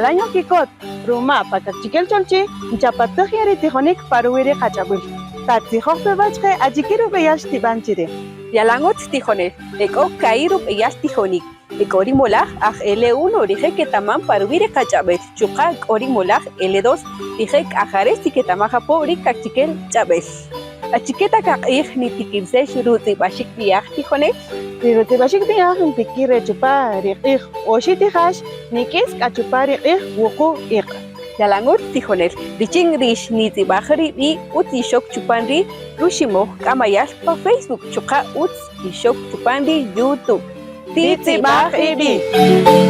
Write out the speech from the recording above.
Yalan yojkikot, ruma pa Kaqchikel Cholchi nchapatäj yan ri tijonik pa ruwi' ri qach'ab'äl. Tatzijoj pe b'a' chqe achike rub'eyal xtib'an chi re'. Yalan utz tijonel, e k'o ka'i' rub'eyal tijonik, e k'o ri molaj aj L1 rije' ketaman pa ruwi' ri qach'ab'äl chuqa' k'o ri molaj L2 rije' k'a jare' xtiketamaj apo ri Kaqchikel ch'ab'äl. Achike ta kaq'ij nitikirsex rutz'ib'axik b'i'aj tijonel? Ri rutz'ib'axik b'i'aj ntikir re chupa ri q'ij oxi' tijax, nik'is k'a chupa ri q'ij wuqu' iq'. Yalan utz tijonel, richin rix nitz'ib'aj ri b'i' utz yixok chupan ri ruximoj k'amayal pa Facebook chuqa' utz yixok chupan ri YouTube. Titz'ib'aj ib'i'.